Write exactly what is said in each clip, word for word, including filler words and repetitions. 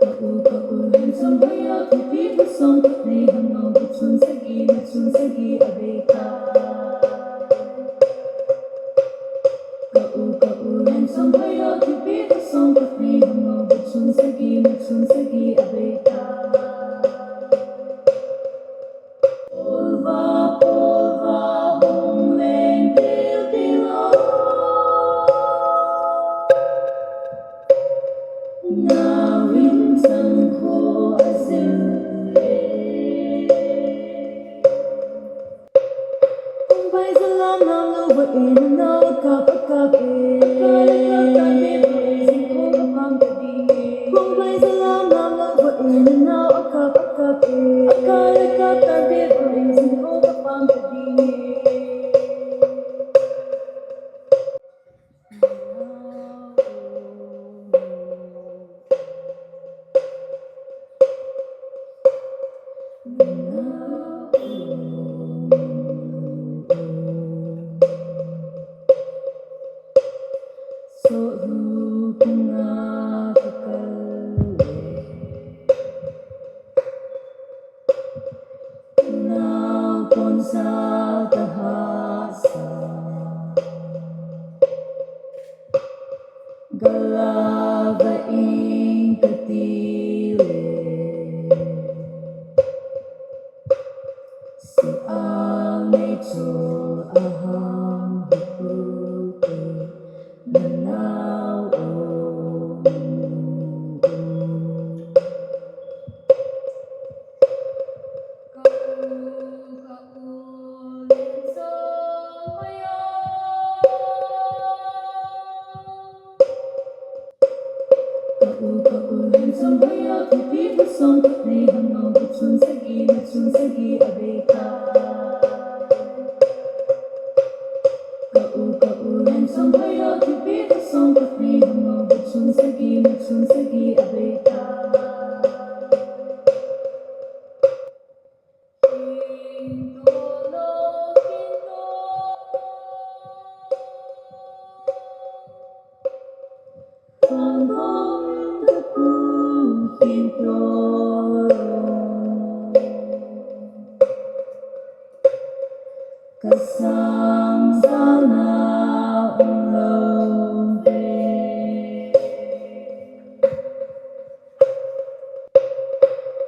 Ka u, ka u, handsome boy o, thupi thusong khat nei hang o, bu chun sagi, na chun sagi, a bei ta. Ka u, ka u, handsome boy o, thupi thusong khat nei hang o, bu chun sagi, na chun sagi, a bei ta. Polva, polva, hung leng til til o. Nauvin chang kho a sim le. Kong bai zalam nam lo va in a nau a kap a kap e. A kap a kap ta bit va e, zing kho ka pang ka ding e. Kong bai zalam nam lo va in a nau a kap a kap e. A kap a kap ta bit va e, zing kho ka pang ka ding e. Soh hu panga ka kal le. Nau pon sa ta hasa. Gala va ing ka ti le. Si a nei chol a hang hu pu te. Na nau o, nu o. Ka u, ka u, lensong mai o. Ka u, ka u, lensong mai o, thupi thusong khat nei hang o, bu chun sagi, na chun sagi, a bei ta. Ka u, ka u, lensong mai o, thupi thusong khat nei hang o, bu chun sagi, na chun sagi, a bei ta. King to lo, king to. Khang kong ka pu hin to. Ka sang sa na um lo ve.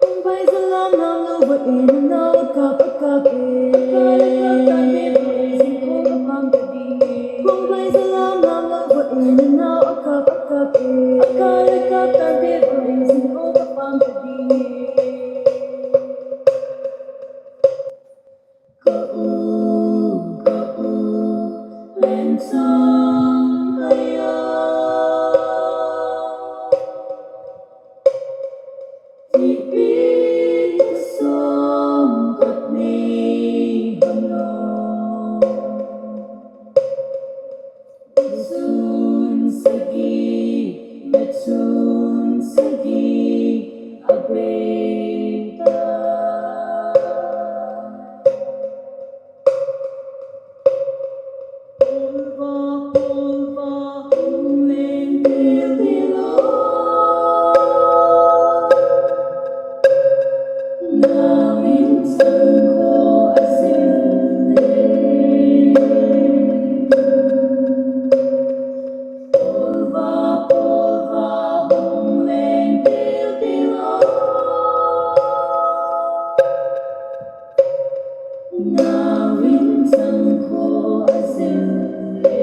Kong bai zalam nam lo va in a nau a kap a kap e. A kap a kap ta bit va e, zing kho ka pang ka ding e. Kong bai zalam nam lo va in a nau a kap a kap e. A kap a kap ta bit va e, zing kho ka pang ka ding e. Ka u, ka u, lensong mai o. Tipi thusong khat nei hang o. Chun sagi, na chun sagi, a bei ta. Polva, polva, hung leng til til o. Nauvin chang kho a sim le. Polva, polva, hung leng til til o. Nauvin chang kho a sim le.